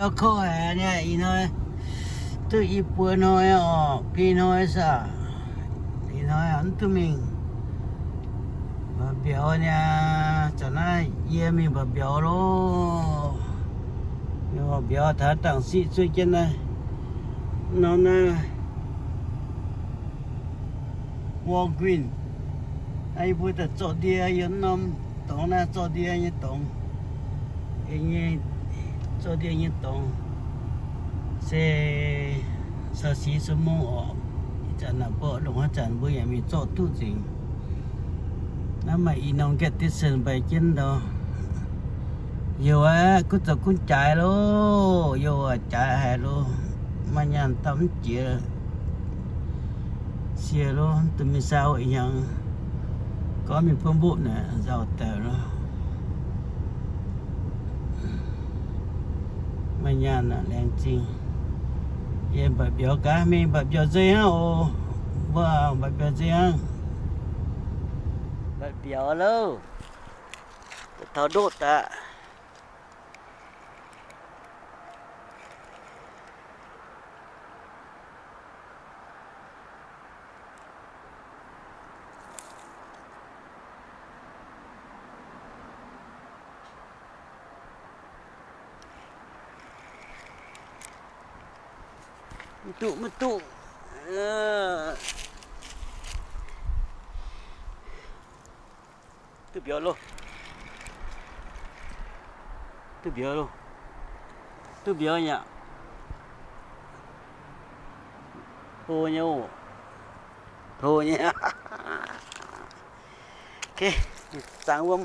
Biaux korv haic niaa, ih hnoi duqv i buo hnoi orqc, biei hnoi saah, ih hnoi mv duqv mingh. Mba'biaux niaa, zanc naaiv yie mingh mba'biaux loh. Mingh mba'biaux taux dangc siqv zuov jienv naaiv, norm naaiv Walgreens. Naaiv yie mbuo daaih zorqv ndie yiem norm dorngx naaiv, zorqv ndie nyei dorngx, nyei, zorqv ndie nyei dorngx. Se sau si su mong orqc. Ih zanc naaic mbuo longc haaix zanc mbuo yaac mingh zorqv duqv nzengc. Naaiv maaih i norm gas station mbaix jienv ndau. Youh aqv, gunv zoux gunv jaaix loh, youh aqv, jaaix haic loh. Maaih nyaanh daaih mv jiex sie loh, duqv mingh saau hnyangx, gorngv mingh buov mbopv naaic nzauh daaih loh. Maaih nyaanh aqv, laengz zingh. Yie mba'biaux gaax, mingh mba'biaux nzengc hnangv oc. Mbuo mba'biaux nzengc hnangv. Mba'biaux loh. Taux ndoqv daaih. Mv duqv, mv duqv. Duqv mbiauz loh. Duqv mbiauz loh. Duqv mbiauz nyei aqv. Hlo nyei oc. Hlo nyei. Ok, zaangc wuom.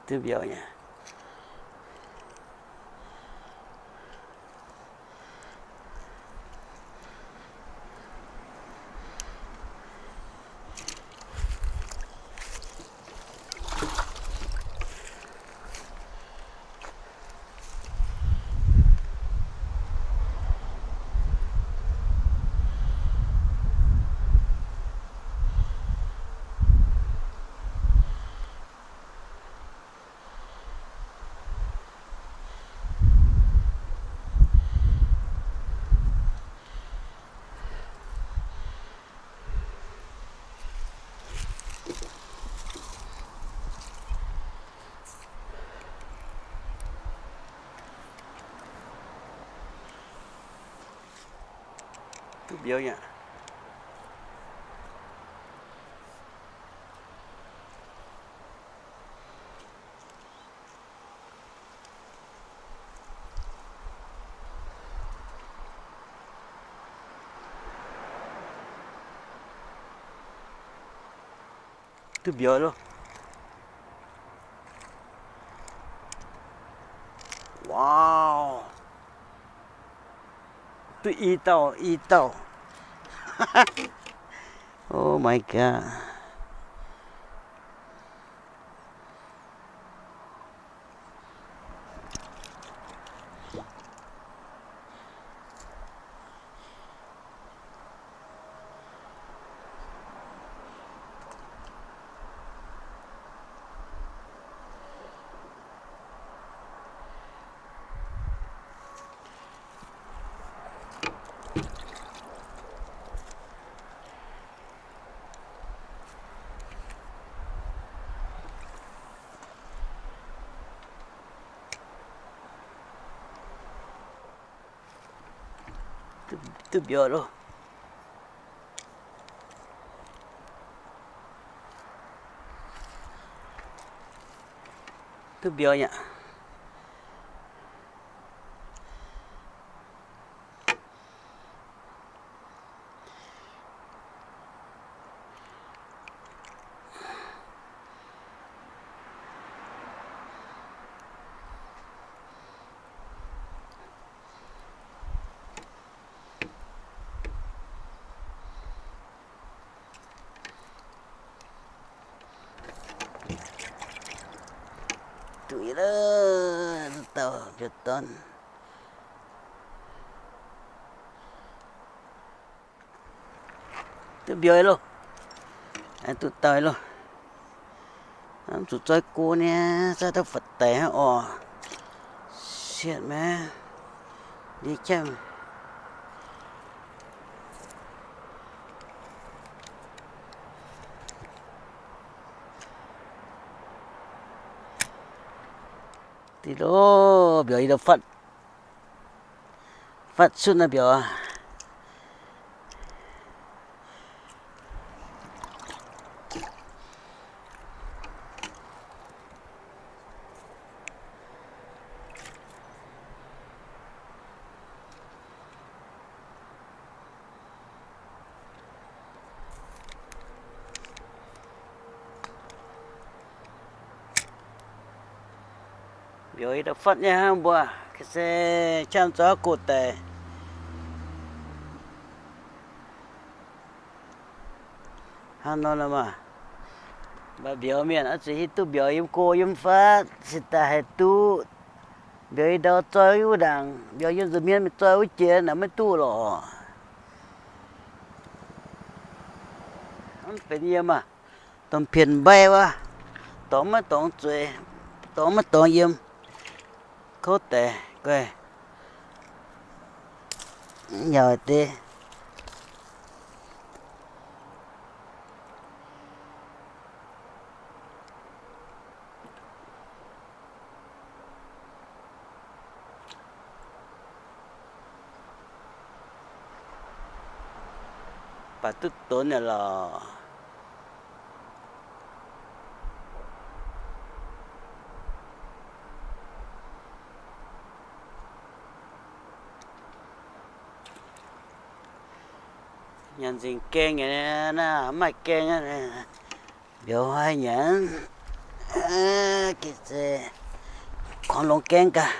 Duqv mbiauz nyei. Duqv mbiauz nyei aqv. Duqv mbiauz loh. Wow. Duqv i dauh, i dauh. Oh my god. Duqv mbiauz loh. Duqv mbiauz nyei aqv. Duqv dauh mbiauz dorn. Duqv mbiauz loh. Duqv dauh loh. Mv zuqc zoi go niaa, zaav dauh fatv daic hnangv oc. Sietv maiv ndie qamv. Diqc loh, mbiauz i dauh fatv, fatv cutv naaiv mbiauz. Mbiauz i dauh fatv nyei hnangv mbuo, se qamv zoux gox daic. Hnangv nor maah, mv baac mbiauz mienh oix zuqc hiuv duqv mbiauz yiem go yiem fatv cingx daaih haih duqv. Mbiauz i ndau zoi wuov ndaangc, mbiauz yiem nza'hmien mingh zoi wuov jiex naaic maiv duqv lorqc. Mv benx yiem maah, domh pien mbaiv wuov, dorngx maiv dorngx zueiz, dorngx maiv dorngx yiem, kouv daic guai, yauc deix. Baac duqv donx nyei lorqc. Nyanc nzengc gaeng nyei naaiv, maaih gaeng aqv. Mbiauz haih nyanc, gitv zeiz kuangx longx gaeng gaax.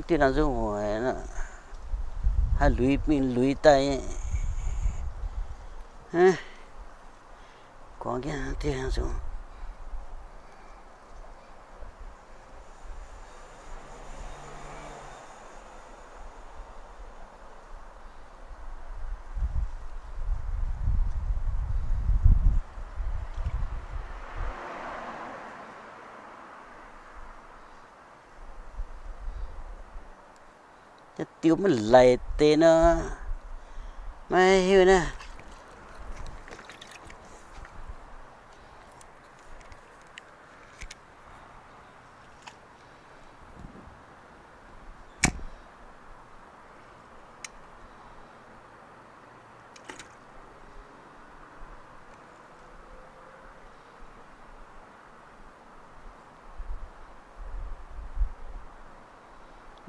Diuh nzung haiz luiz mingh luiz daaih. Kuangx jienv diuh nzung. Diuh maiv laic deix nor, maiv hiuv naaiv.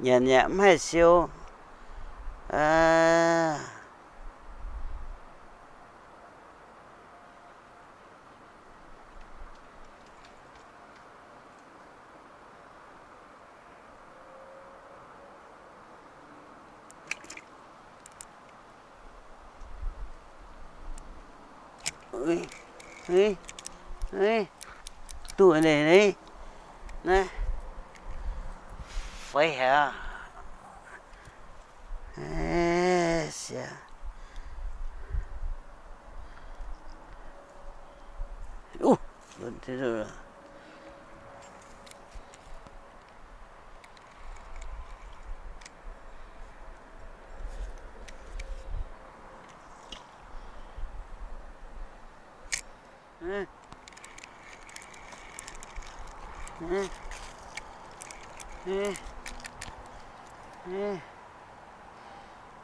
Nyanc yaac mv haih siou. Duqv naaiv, naaiv feix haic.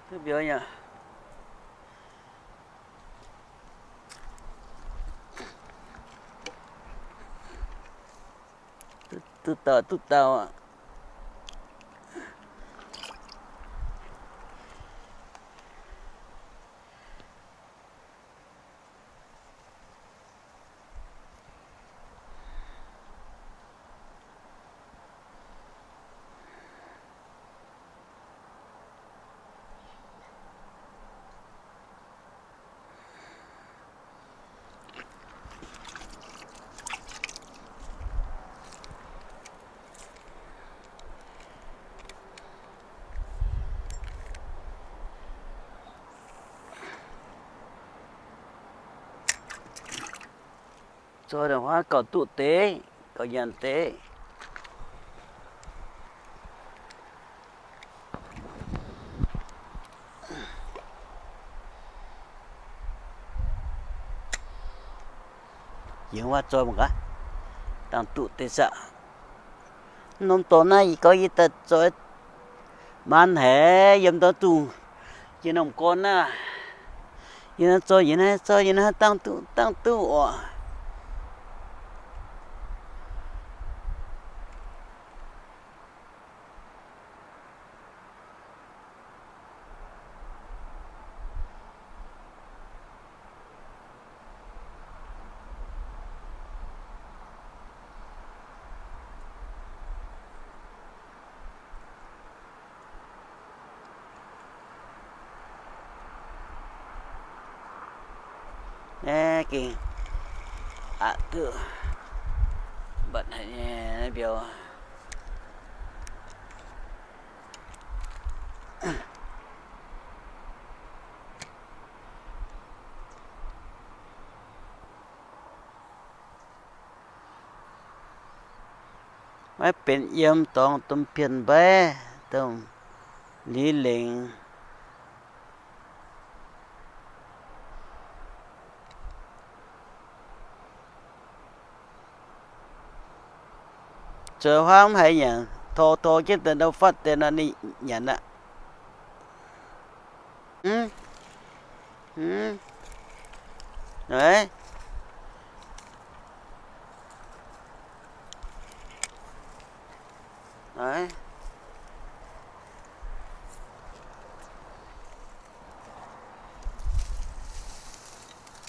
Duqv mbiauz nyei. Duqv dauh, duqv dauh aqv. Zoi ndongc huaav gauh duqv deix, gauh nyanc deix. Yiem wuov zoi mangc gaax, dangh duqv deix saah. Norm dorngx naaiv yie gorngv yie daaih zoi maan haic, yiem ndau zungh jiex norm gorn naaiv. Yie naaiv zoi, yie naaiv zoi, yie naaiv dangh duqv, dangh duqv oc. Naaiv gengh aqc duqv mbatc haic nyei mbiauz. Maiv benx yiem dorngx domh pien mbaiv, domh liz lengc. Zoux huaav mv haiz nyanc, tor tor jienv daaih ndau fatv deix nor ninh nyanc aqv.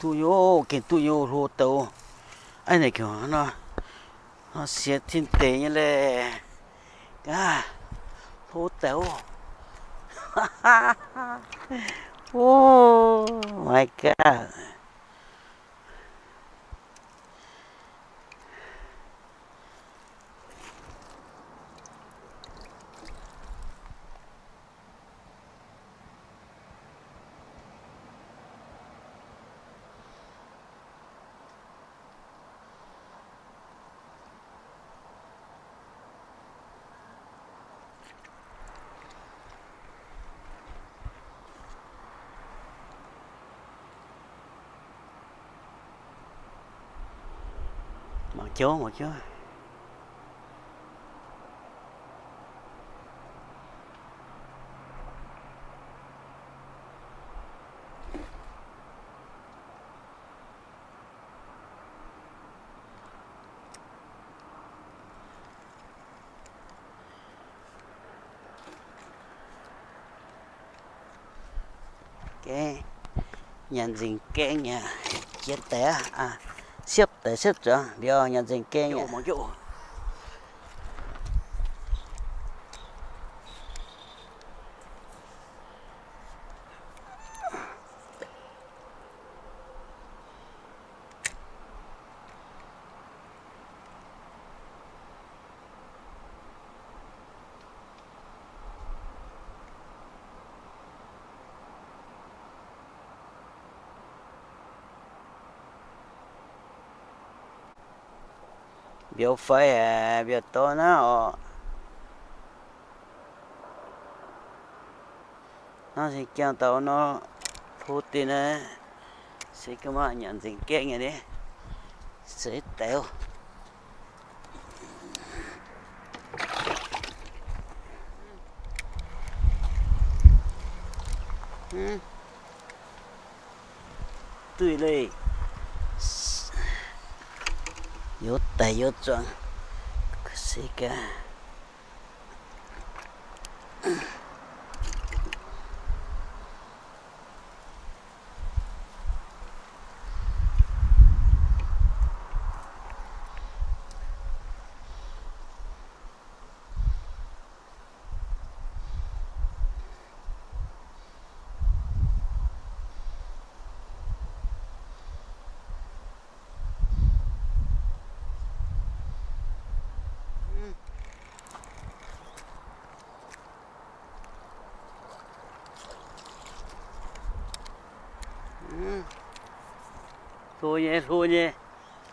Duqv nyei, gengh duqv nyei, hlo douz. Aa, naaiv gengh nor, siex tin deix nyei leh. Gaax, hlo douz. Oh my god. Mangc jauv, mangc jauv. Gaengh nyanc nzengc gaengh aqv, jiex daaih aqv, siepv daaih siepv zuangx mbiauz nyanc nzengc gaengh aqv. Mbiauz fai aqv, mbiauz dorn naaiv oc. Hnangv se jangx daaih nor, hlo deix naaiv, se ga'maah nyanc nzengc gaengh nyei ni, se deix oc. Duih leih, youz daic youz zuangx se gaax. Hlo nyei, hlo nyei.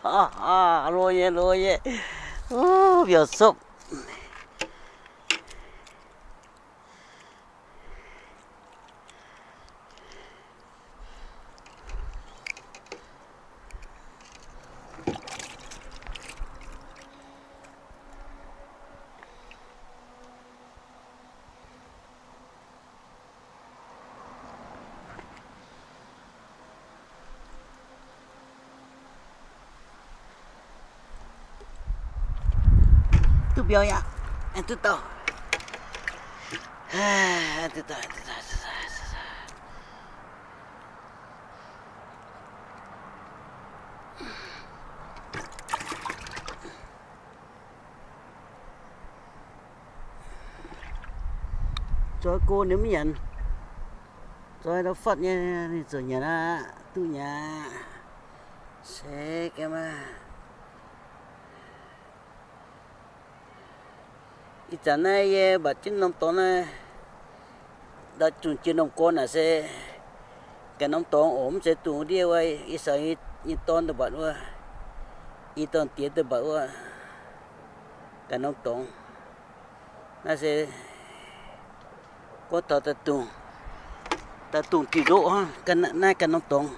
Aa, loz nyei, loz nyei. Mbiauz sopv. Duqv mbiauz yaac, duqv dauh. Duqv dauh, duqv dauh. Zoix go ninh mv nyanc. Zoix ndau fatv nyei ninh ziouc nyanc aqv, duqv nyanc aqv. Se ga'maah. Ih zanc naaiv yie mbatc jienv norm dorngx naaiv, ndau zungh jiex norm gorn naaic se ganh norm dorngx oc, mv zeiz dungz ndiev wuov. Ih zanc yie dorn daaih mbatc wuov, yie dorn-diex daaih mbatc wuov, ganh norm dorngx. Naaiv se gorngv taux daaih dungz, daaih dungz diuh ndoqv hnangv, naaiv ganh norm dorngx.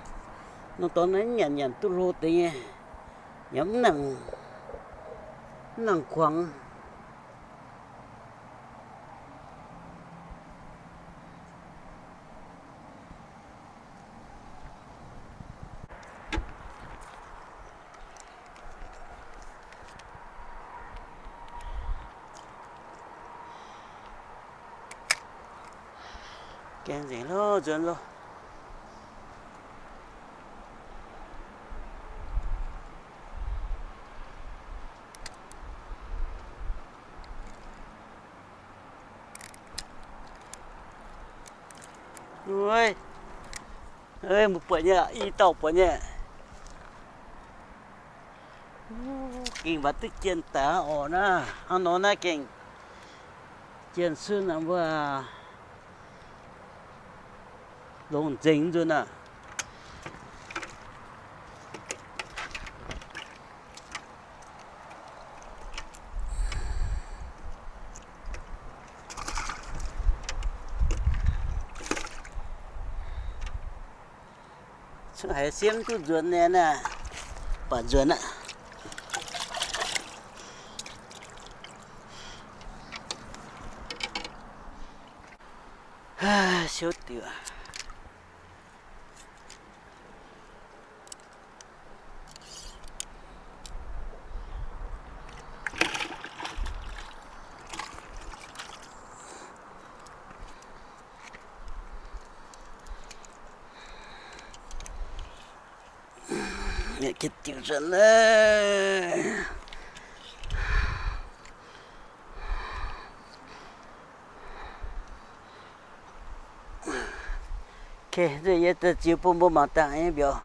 Norm dorngx naaiv nyanc nyanc duqv hlo deix nyei, yaac mv nangc, mv nangc kuangx. Gaengh nzengc loh, nzuonx loh. Mbuo buatc nyei, i dauh buatc nyei. Gengh mbatc duqv jienh daic hnangv oc naaiv. Hnangv nor naaiv gengh jienh cunv mbuo longc nzengc nzunc aav. Cuotv haiz siemv duqv nzuonx nyei naaiv, baac nzuonx aqv. Siouv diuc. Diuc nzuonx naaiv. Yie daaih ziux bun mbuo mangc dangh nyei mbiauz.